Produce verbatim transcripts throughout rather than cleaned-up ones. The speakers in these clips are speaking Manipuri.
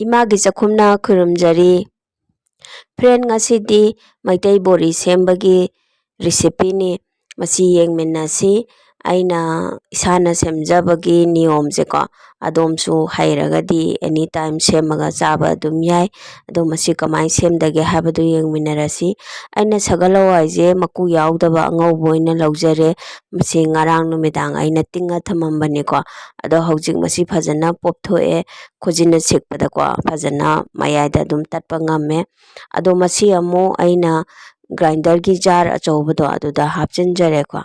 ꯏꯃꯥꯒꯤ ꯆꯥꯛꯈꯨꯝꯅ ꯈꯨꯔꯨꯝꯖꯔꯤ꯫ Friend, ꯉꯁꯤꯗꯤ ꯃꯩꯇꯩ ꯕꯣꯔꯤ ꯁꯦꯝꯕꯒꯤ recipeꯅꯤ꯫ ꯃꯁꯤ ꯌꯦꯡꯃꯤꯟꯅꯁꯤ꯫ ꯑꯩꯅ ꯏꯁꯥꯅ ꯁꯦꯝꯖꯕꯒꯤ ꯅꯤꯌꯣꯝꯁꯦꯀꯣ, ꯑꯗꯣꯝꯁꯨ ꯍꯩꯔꯒꯗꯤ any time ꯁꯦꯝꯃꯒ ꯆꯥꯕ ꯑꯗꯨꯝ ꯌꯥꯏ꯫ ꯑꯗꯣ ꯃꯁꯤ ꯀꯃꯥꯏꯅ ꯁꯦꯝꯗꯒꯦ ꯍꯥꯏꯕꯗꯨ ꯌꯦꯡꯃꯤꯟꯅꯔꯁꯤ꯫ ꯑꯩꯅ ꯁꯒꯣꯜ ꯍꯋꯥꯏꯁꯦ ꯃꯀꯨ ꯌꯥꯎꯗꯕ ꯑꯉꯧꯕ ꯑꯣꯏꯅ ꯂꯧꯖꯔꯦ꯫ ꯃꯁꯤ ꯉꯔꯥꯡ ꯅꯨꯃꯤꯗꯥꯡ ꯑꯩꯅ ꯇꯤꯡꯉ ꯊꯝꯃꯝꯕꯅꯤꯀꯣ꯫ ꯑꯗꯣ ꯍꯧꯖꯤꯛ ꯃꯁꯤ ꯐꯖꯅ ꯄꯣꯞꯊꯣꯛꯑꯦ꯫ ꯈꯨꯖꯤꯟꯅ ꯁꯤꯛꯄꯗꯀꯣ ꯐꯖꯅ ꯃꯌꯥꯏꯗ ꯑꯗꯨꯝ ꯇꯠꯄ ꯉꯝꯃꯦ꯫ ꯑꯗꯣ ꯃꯁꯤ ꯑꯃꯨꯛ ꯑꯩꯅ grinderꯒꯤ jar ꯑꯆꯧꯕꯗꯣ ꯑꯗꯨꯗ ꯍꯥꯞꯆꯤꯟꯖꯔꯦꯀꯣ꯫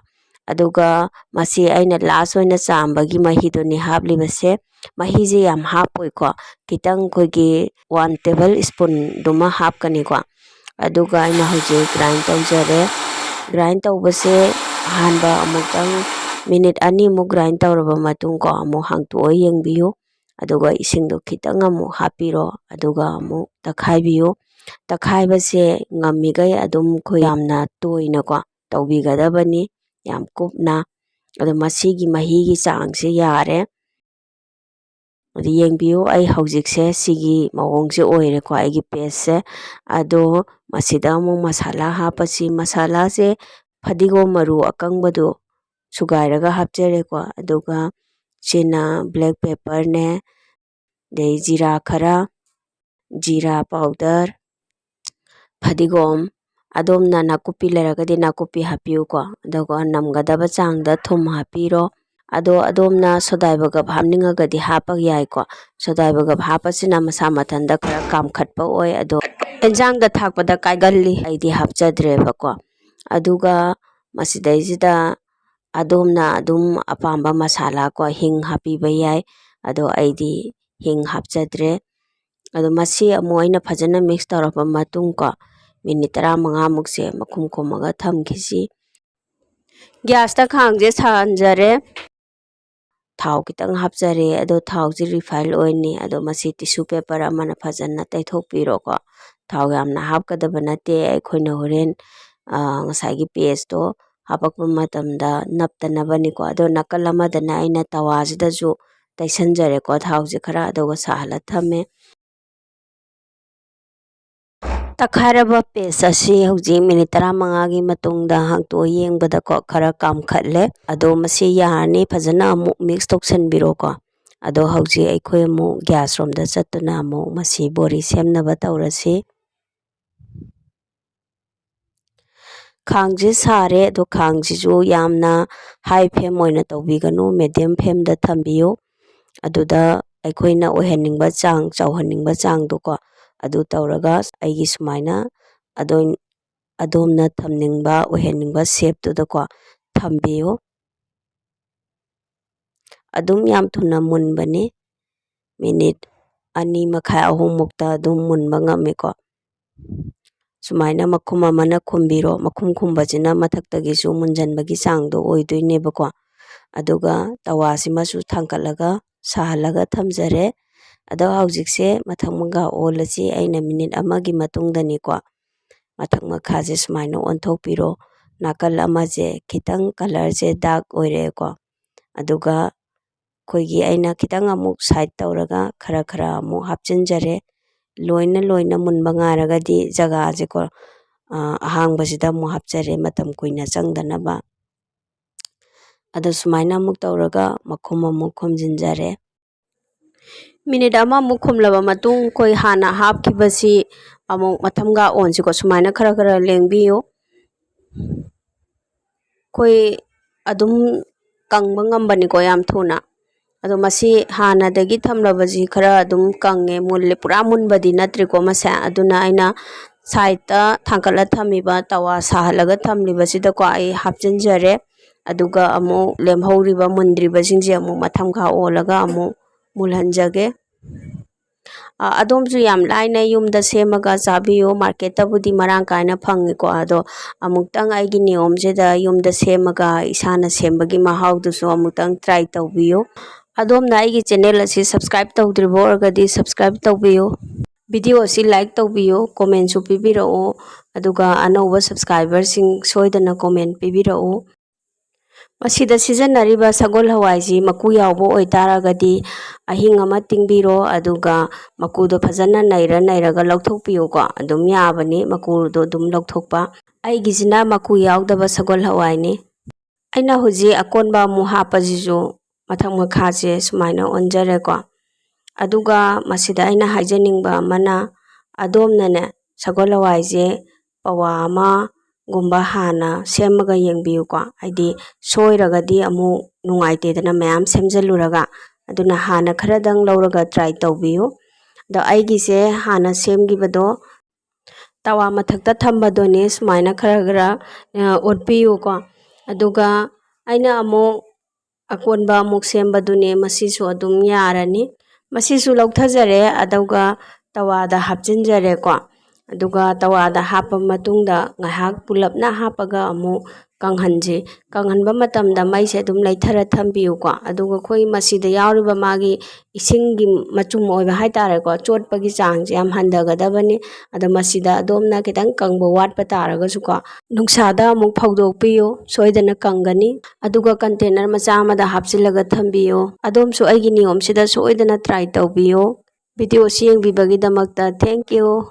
ꯑꯗꯨꯒ ꯃꯁꯤ ꯑꯩꯅ last ꯑꯣꯏꯅ ꯆꯥꯝꯕꯒꯤ ꯃꯍꯤꯗꯨꯅꯤ ꯍꯥꯞꯂꯤꯕꯁꯦ꯫ ꯃꯍꯤꯁꯦ ꯌꯥꯝ ꯍꯥꯞꯄꯣꯏꯀꯣ, ꯈꯤꯇꯪ ꯑꯩꯈꯣꯏꯒꯤ one table spoonꯗꯨꯃ ꯍꯥꯞꯀꯅꯤꯀꯣ꯫ ꯑꯗꯨꯒ ꯑꯩꯅ ꯍꯧꯖꯤꯛ grind ꯇꯧꯖꯔꯦ꯫ Grind ꯇꯧꯕꯁꯦ ꯑꯍꯥꯟꯕ ꯑꯃꯨꯛꯇꯪ minute ꯑꯅꯤꯃꯨꯛ grind ꯇꯧꯔꯕ ꯃꯇꯨꯡ ꯀꯣ, ꯑꯃꯨꯛ ꯍꯥꯡꯇꯣꯛꯑ ꯌꯦꯡꯕꯤꯌꯨ꯫ ꯑꯗꯨꯒ ꯏꯁꯤꯡꯗꯣ ꯈꯤꯇꯪ ꯑꯃꯨꯛ ꯍꯥꯞꯄꯤꯔꯣ, ꯑꯗꯨꯒ ꯑꯃꯨꯛ ꯇꯛꯈꯥꯏꯕꯤꯌꯨ꯫ ꯇꯛꯈꯥꯏꯕꯁꯦ ꯉꯝꯃꯤꯈꯩ ꯑꯗꯨꯝ ꯑꯩꯈꯣꯏ ꯌꯥꯝꯅ ꯇꯣꯏꯅꯀꯣ ꯇꯧꯕꯤꯒꯗꯕꯅꯤ, ꯌꯥꯝ ꯀꯨꯞꯅ꯫ ꯑꯗꯣ ꯃꯁꯤꯒꯤ ꯃꯍꯤꯒꯤ ꯆꯥꯡꯁꯦ ꯌꯥꯔꯦ꯫ ꯑꯗꯨ ꯌꯦꯡꯕꯤꯌꯨ, ꯑꯩ ꯍꯧꯖꯤꯛꯁꯦ ꯁꯤꯒꯤ ꯃꯑꯣꯡꯁꯦ ꯑꯣꯏꯔꯦꯀꯣ ꯑꯩꯒꯤ pasteꯁꯦ꯫ ꯑꯗꯣ ꯃꯁꯤꯗ ꯑꯃꯨꯛ ꯃꯁꯥꯂꯥ ꯍꯥꯞꯄꯁꯤ꯫ ꯃꯁꯥꯂꯥꯁꯦ ꯐꯗꯤꯒꯣꯝ ꯃꯔꯨ ꯑꯀꯪꯕꯗꯣ ꯁꯨꯒꯥꯏꯔꯒ ꯍꯥꯞꯆꯔꯦꯀꯣ꯫ ꯑꯗꯨꯒ ꯁꯤꯅ black pepperꯅꯦ, ꯑꯗꯩ ꯖꯤꯔꯥ ꯈꯔ, ꯖꯤꯔꯥ powder, ꯐꯗꯤꯒꯣꯝ, ꯑꯗꯣꯝꯅ ꯅꯥꯀꯨꯞꯄꯤ ꯂꯩꯔꯒꯗꯤ ꯅꯥꯀꯨꯞꯄꯤ ꯍꯥꯞꯄꯤꯌꯨꯀꯣ꯫ ꯑꯗꯨꯒ ꯅꯝꯒꯗꯕ ꯆꯥꯡꯗ ꯊꯨꯝ ꯍꯥꯞꯄꯤꯔꯣ꯫ ꯑꯗꯣ ꯑꯗꯣꯝꯅ ꯁꯣꯗꯥ ꯕꯥꯏꯒꯞ ꯍꯥꯞꯅꯤꯡꯉꯒꯗꯤ ꯍꯥꯞꯄ ꯌꯥꯏꯀꯣ꯫ ꯁꯣꯗꯥ ꯕꯥꯏꯒꯞ ꯍꯥꯞꯄꯁꯤꯅ ꯃꯁꯥ ꯃꯊꯟꯇ ꯈꯔ ꯀꯥꯝꯈꯠꯄ ꯑꯣꯏ, ꯑꯗꯣ ꯑꯦꯟꯁꯥꯡꯗ ꯊꯥꯛꯄꯗ ꯀꯥꯏꯒꯜꯂꯤ, ꯑꯩꯗꯤ ꯍꯥꯞꯆꯗ꯭ꯔꯦꯕꯀꯣ꯫ ꯑꯗꯨꯒ ꯃꯁꯤꯗꯩꯁꯤꯗ ꯑꯗꯣꯝꯅ ꯑꯗꯨꯝ ꯑꯄꯥꯝꯕ ꯃꯁꯥꯂꯥ ꯀꯣ, ꯍꯤꯡ ꯍꯥꯞꯄꯤꯕ ꯌꯥꯏ, ꯑꯗꯣ ꯑꯩꯗꯤ ꯍꯤꯡ ꯍꯥꯞꯆꯗ꯭ꯔꯦ꯫ ꯑꯗꯣ ꯃꯁꯤ ꯑꯃꯨꯛ ꯑꯩꯅ ꯐꯖꯅ mix ꯇꯧꯔꯕ ꯃꯇꯨꯡ ꯀꯣ, minute ꯇꯔꯥꯃꯉꯥꯃꯨꯛꯁꯦ ꯃꯈꯨꯝ ꯈꯨꯝꯃꯒ ꯊꯝꯈꯤꯁꯤ꯫ Gasꯇ ꯈꯥꯡꯁꯦ ꯁꯥꯍꯟꯖꯔꯦ꯫ ꯊꯥꯎ ꯈꯤꯇꯪ ꯍꯥꯞꯆꯔꯦ꯫ ꯑꯗꯣ ꯊꯥꯎꯁꯤ refine oilꯅꯤ꯫ ꯑꯗꯣ ꯃꯁꯤ tissue paper ꯑꯃꯅ ꯐꯖꯅ ꯇꯩꯊꯣꯛꯄꯤꯔꯣꯀꯣ꯫ ꯊꯥꯎ ꯌꯥꯝꯅ ꯍꯥꯞꯀꯗꯕ ꯅꯠꯇꯦ꯫ ꯑꯩꯈꯣꯏꯅ ꯍꯣꯔꯦꯟ, ꯑ, ꯉꯁꯥꯏꯒꯤ pasteꯇꯣ ꯍꯥꯄꯛꯄ ꯃꯇꯝꯗ ꯅꯞꯇꯅꯕꯅꯤꯀꯣ꯫ ꯑꯗꯣ ꯅꯥꯀꯜ ꯑꯃꯗꯅ ꯑꯩꯅ ꯇꯋꯥꯁꯤꯗꯁꯨ ꯇꯩꯁꯟꯖꯔꯦꯀꯣ ꯊꯥꯎꯁꯦ ꯈꯔ, ꯑꯗꯨꯒ ꯁꯥꯍꯜꯂ ꯊꯝꯃꯦ꯫ ꯇꯛꯈꯥꯏꯔꯕ paste ꯑꯁꯤ ꯍꯧꯖꯤꯛ minute ꯇꯔꯥꯃꯉꯥꯒꯤ ꯃꯇꯨꯡꯗ ꯍꯥꯡꯇꯣꯛꯑ ꯌꯦꯡꯕꯗꯀꯣ, ꯈꯔ ꯀꯥꯝꯈꯠꯂꯦ꯫ ꯑꯗꯣ ꯃꯁꯤ ꯌꯥꯔꯅꯤ, ꯐꯖꯅ ꯑꯃꯨꯛ mix ꯇꯧꯁꯟꯕꯤꯔꯣꯀꯣ꯫ ꯑꯗꯣ ꯍꯧꯖꯤꯛ ꯑꯩꯈꯣꯏ ꯑꯃꯨꯛ gas ꯔꯣꯝꯗ ꯆꯠꯇꯨꯅ ꯑꯃꯨꯛ ꯃꯁꯤ ꯕꯣꯔꯤ ꯁꯦꯝꯅꯕ ꯇꯧꯔꯁꯤ꯫ ꯈꯥꯡꯁꯦ ꯁꯥꯔꯦ, ꯑꯗꯣ ꯈꯥꯡꯁꯤꯁꯨ ꯌꯥꯝꯅ high flame ꯑꯣꯏꯅ ꯇꯧꯕꯤꯒꯅꯨ, medium flame ꯗ ꯊꯝꯕꯤꯌꯨ꯫ ꯑꯗꯨꯗ ꯑꯩꯈꯣꯏꯅ ꯑꯣꯏꯍꯟꯅꯤꯡꯕ ꯆꯥꯡ, ꯆꯥꯎꯍꯟꯅꯤꯡꯕ ꯆꯥꯡꯗꯣꯀꯣ, ꯑꯗꯨ ꯇꯧꯔꯒ ꯑꯩꯒꯤ ꯁꯨꯃꯥꯏꯅ ꯑꯗꯣꯝ-, ꯑꯗꯣꯝꯅ ꯊꯝꯅꯤꯡꯕ, ꯑꯣꯏꯍꯟꯅꯤꯡꯕ shape ꯇꯨꯗꯀꯣ ꯊꯝꯕꯤꯌꯨ꯫ ꯑꯗꯨꯝ ꯌꯥꯝ ꯊꯨꯅ ꯃꯨꯟꯕꯅꯤ꯫ Minute ꯑꯅꯤ ꯃꯈꯥꯏ, ꯑꯍꯨꯝ ꯃꯨꯛꯇ ꯑꯗꯨꯝ ꯃꯨꯟꯕ ꯉꯝꯃꯤꯀꯣ꯫ ꯁꯨꯃꯥꯏꯅ ꯃꯈꯨꯝ ꯑꯃꯅ ꯈꯨꯝꯕꯤꯔꯣ꯫ ꯃꯈꯨꯝ ꯈꯨꯝꯕꯁꯤꯅ ꯃꯊꯛꯇꯒꯤꯁꯨ ꯃꯨꯟꯖꯟꯕꯒꯤ ꯆꯥꯡꯗꯣ ꯑꯣꯏꯗꯣꯏꯅꯦꯕꯀꯣ꯫ ꯑꯗꯨꯒ ꯇꯋꯥꯁꯤꯃꯁꯨ ꯊꯥꯡꯒꯠꯂꯒ ꯁꯥꯍꯜꯂꯒ ꯊꯝꯖꯔꯦ꯫ ꯑꯗꯣ ꯍꯧꯖꯤꯛꯁꯦ ꯃꯊꯛ ꯃꯈꯥ ꯑꯣꯜꯂꯁꯤ꯫ ꯑꯩꯅ minute ꯑꯃꯒꯤ ꯃꯇꯨꯡꯗꯅꯤꯀꯣ꯫ ꯃꯊꯛ ꯃꯈꯥꯁꯦ ꯁꯨꯃꯥꯏꯅ ꯑꯣꯟꯊꯣꯛꯄꯤꯔꯣ꯫ ꯅꯥꯀꯜ ꯑꯃꯁꯦ ꯈꯤꯇꯪ colour ꯁꯦ dark ꯑꯣꯏꯔꯦꯀꯣ꯫ ꯑꯗꯨꯒ ꯑꯩꯈꯣꯏꯒꯤ ꯑꯩꯅ ꯈꯤꯇꯪ ꯑꯃꯨꯛ side ꯇꯧꯔꯒ ꯈꯔ ꯈꯔ ꯑꯃꯨꯛ ꯍꯥꯞꯆꯤꯟꯖꯔꯦ꯫ ꯂꯣꯏꯅ ꯂꯣꯏꯅ ꯃꯨꯟꯕ ꯉꯥꯏꯔꯒꯗꯤ ꯖꯒꯥꯁꯦꯀꯣ, ꯑ, ꯑꯍꯥꯡꯕꯁꯤꯗ ꯑꯃꯨꯛ ꯍꯥꯞꯆꯔꯦ, ꯃꯇꯝ ꯀꯨꯏꯅ ꯆꯪꯗꯅꯕ꯫ ꯑꯗꯣ ꯁꯨꯃꯥꯏꯅ ꯑꯃꯨꯛ ꯇꯧꯔꯒ ꯃꯈꯨꯝ ꯑꯃꯨꯛ ꯈꯨꯝꯖꯤꯟꯖꯔꯦ꯫ Minute ꯑꯃꯃꯨꯛ ꯈꯨꯝꯂꯕ ꯃꯇꯨꯡ, ꯑꯩꯈꯣꯏ ꯍꯥꯟꯅ ꯍꯥꯞꯈꯤꯕꯁꯤ ꯑꯃꯨꯛ ꯃꯊꯪꯒ ꯑꯣꯟꯁꯤꯀꯣ, ꯁꯨꯃꯥꯏꯅ ꯈꯔ ꯈꯔ ꯂꯦꯡꯕꯤꯌꯨ꯫ ꯑꯩꯈꯣꯏ ꯑꯗꯨꯝ ꯀꯪꯕ ꯉꯝꯕꯅꯤꯀꯣ ꯌꯥꯝ ꯊꯨꯅ꯫ ꯑꯗꯣ ꯃꯁꯤ ꯍꯥꯟꯅꯗꯒꯤ ꯊꯝꯂꯕꯁꯤ ꯈꯔ ꯑꯗꯨꯝ ꯀꯪꯉꯦ, ꯃꯨꯜꯂꯦ, ꯄꯨꯔꯥ ꯃꯨꯟꯕꯗꯤ ꯅꯠꯇ꯭ꯔꯤꯀꯣ ꯃꯁꯦ꯫ ꯑꯗꯨꯅ ꯑꯩꯅ side ꯇ ꯊꯥꯡꯒꯠꯂ ꯊꯝꯃꯤꯕ, ꯇꯋꯥ ꯁꯥꯍꯜꯂꯒ ꯊꯝꯂꯤꯕꯁꯤꯗꯀꯣ ꯑꯩ ꯍꯥꯞꯆꯤꯟꯖꯔꯦ꯫ ꯑꯗꯨꯒ ꯑꯃꯨꯛ ꯂꯦꯝꯍꯧꯔꯤꯕ ꯃꯨꯟꯗ꯭ꯔꯤꯕꯁꯤꯡꯁꯦ ꯑꯃꯨꯛ ꯃꯊꯪ ꯈꯥ ꯑꯣꯜꯂꯒ ꯑꯃꯨꯛ ꯃꯨꯜꯍꯟꯖꯒꯦ꯫ ꯑ, ꯑꯗꯣꯝꯁꯨ ꯌꯥꯝ ꯂꯥꯏꯅ ꯌꯨꯝꯗ ꯁꯦꯝꯃꯒ ꯆꯥꯕꯤꯌꯨ꯫ Market ꯇꯕꯨꯗꯤ ꯃꯔꯥꯡ ꯀꯥꯏꯅ ꯐꯪꯉꯤꯀꯣ, ꯑꯗꯣ ꯑꯃꯨꯛꯇꯪ ꯑꯩꯒꯤ ꯅꯤꯌꯣꯝꯁꯤꯗ ꯌꯨꯝꯗ ꯁꯦꯝꯃꯒ ꯏꯁꯥꯅ ꯁꯦꯝꯕꯒꯤ ꯃꯍꯥꯎꯗꯨꯁꯨ ꯑꯃꯨꯛꯇꯪ try ꯇꯧꯕꯤꯌꯨ꯫ ꯑꯗꯣꯝꯅ ꯑꯩꯒꯤ channel ꯑꯁꯤ subscribe ꯇꯧꯗ꯭ꯔꯤꯕ ꯑꯣꯏꯔꯒꯗꯤ subscribe ꯇꯧꯕꯤꯌꯨ꯫ Video ꯑꯁꯤ like ꯇꯧꯕꯤꯌꯨ, comment ꯁꯨ ꯄꯤꯕꯤꯔꯛꯎ, ꯑꯗꯨꯒ ꯑꯅꯧꯕ subscriber ꯁꯤꯡ ꯁꯣꯏꯗꯅ comment ꯄꯤꯕꯤꯔꯛꯎ꯫ ꯃꯁꯤꯗ ꯁꯤꯖꯤꯟꯅꯔꯤꯕ ꯁꯒꯣꯜ ꯍꯋꯥꯏꯁꯤ ꯃꯀꯨ ꯌꯥꯎꯕ ꯑꯣꯏꯇꯥꯔꯒꯗꯤ ꯑꯍꯤꯡ ꯑꯃ ꯇꯤꯡꯕꯤꯔꯣ, ꯑꯗꯨꯒ ꯃꯀꯨꯗꯣ ꯐꯖꯅ ꯅꯩꯔ ꯅꯩꯔꯒ ꯂꯧꯊꯣꯛꯄꯤꯌꯨꯀꯣ꯫ ꯑꯗꯨꯝ ꯌꯥꯕꯅꯤ ꯃꯀꯨꯗꯣ ꯑꯗꯨꯝ ꯂꯧꯊꯣꯛꯄ꯫ ꯑꯩꯒꯤꯁꯤꯅ ꯃꯀꯨ ꯌꯥꯎꯗꯕ ꯁꯒꯣꯜ ꯍꯋꯥꯏꯅꯤ꯫ ꯑꯩꯅ ꯍꯧꯖꯤꯛ ꯑꯀꯣꯟꯕ ꯑꯃꯨꯛ ꯍꯥꯞꯄꯁꯤꯁꯨ ꯃꯊꯛ ꯃꯈꯥꯁꯦ ꯁꯨꯃꯥꯏꯅ ꯑꯣꯟꯖꯔꯦꯀꯣ꯫ ꯑꯗꯨꯒ ꯃꯁꯤꯗ ꯑꯩꯅ ꯍꯥꯏꯖꯅꯤꯡꯕ ꯑꯃꯅ, ꯑꯗꯣꯝꯅꯅꯦ ꯁꯒꯣꯜ ꯍꯋꯥꯏꯁꯦ ꯄꯋꯥ ꯑꯃꯒꯨꯝꯕ ꯍꯥꯟꯅ ꯁꯦꯝꯃꯒ ꯌꯦꯡꯕꯤꯌꯨꯀꯣ꯫ ꯍꯥꯏꯗꯤ ꯁꯣꯏꯔꯒꯗꯤ ꯑꯃꯨꯛ ꯅꯨꯡꯉꯥꯏꯇꯦꯗꯅ ꯃꯌꯥꯝ ꯁꯦꯝꯖꯤꯜꯂꯨꯔꯒ꯫ ꯑꯗꯨꯅ ꯍꯥꯟꯅ ꯈꯔꯗꯪ ꯂꯧꯔꯒ try ꯇꯧꯕꯤꯌꯨ꯫ ꯑꯗꯣ ꯑꯩꯒꯤꯁꯦ ꯍꯥꯟꯅ ꯁꯦꯝꯈꯤꯕꯗꯣ ꯇꯋꯥ ꯃꯊꯛꯇ ꯊꯝꯕꯗꯨꯅꯦ ꯁꯨꯃꯥꯏꯅ ꯈꯔ ꯈꯔ, ꯑ, ꯑꯣꯠꯄꯤꯌꯨꯀꯣ꯫ ꯑꯗꯨꯒ ꯑꯩꯅ ꯑꯃꯨꯛ ꯑꯀꯣꯟꯕ ꯑꯃꯨꯛ ꯁꯦꯝꯕꯗꯨꯅꯦ, ꯃꯁꯤꯁꯨ ꯑꯗꯨꯝ ꯌꯥꯔꯅꯤ꯫ ꯃꯁꯤꯁꯨ ꯂꯧꯊꯖꯔꯦ, ꯑꯗꯨꯒ ꯇꯋꯥꯗ ꯍꯥꯞꯆꯤꯟꯖꯔꯦꯀꯣ꯫ ꯑꯗꯨꯒ ꯇꯋꯥꯗ ꯍꯥꯞꯄ ꯃꯇꯨꯡꯗ ꯉꯥꯏꯍꯥꯛ ꯄꯨꯂꯞꯅ ꯍꯥꯞꯄꯒ ꯑꯃꯨꯛ ꯀꯪꯍꯟꯁꯤ꯫ ꯀꯪꯍꯟꯕ ꯃꯇꯝꯗ ꯃꯩꯁꯦ ꯑꯗꯨꯝ ꯂꯩꯊꯔ ꯊꯝꯕꯤꯌꯨꯀꯣ꯫ ꯑꯗꯨꯒ ꯑꯩꯈꯣꯏ ꯃꯁꯤꯗ ꯌꯥꯎꯔꯤꯕ ꯃꯥꯒꯤ ꯏꯁꯤꯡꯒꯤ ꯃꯆꯨꯝ ꯑꯣꯏꯕ ꯍꯥꯏꯇꯥꯔꯦꯀꯣ, ꯆꯣꯠꯄꯒꯤ ꯆꯥꯡꯁꯦ ꯌꯥꯝ ꯍꯟꯊꯒꯗꯕꯅꯤ꯫ ꯑꯗꯣ ꯃꯁꯤꯗ ꯑꯗꯣꯝꯅ ꯈꯤꯇꯪ ꯀꯪꯕ ꯋꯥꯠꯄ ꯇꯥꯔꯒꯁꯨꯀꯣ, ꯅꯨꯡꯁꯥꯗ ꯑꯃꯨꯛ ꯐꯧꯗꯣꯛꯄꯤꯌꯨ, ꯁꯣꯏꯗꯅ ꯀꯪꯒꯅꯤ꯫ ꯑꯗꯨꯒ container ꯃꯆꯥ ꯑꯃꯗ ꯍꯥꯞꯆꯤꯜꯂꯒ ꯊꯝꯕꯤꯌꯨ꯫ ꯑꯗꯣꯝꯁꯨ ꯑꯩꯒꯤ ꯅꯤꯌꯣꯝꯁꯤꯗ ꯁꯣꯏꯗꯅ try ꯇꯧꯕꯤꯌꯨ꯫ Video ꯁꯤ ꯌꯦꯡꯕꯤꯕꯒꯤꯗꯃꯛꯇ thank you꯫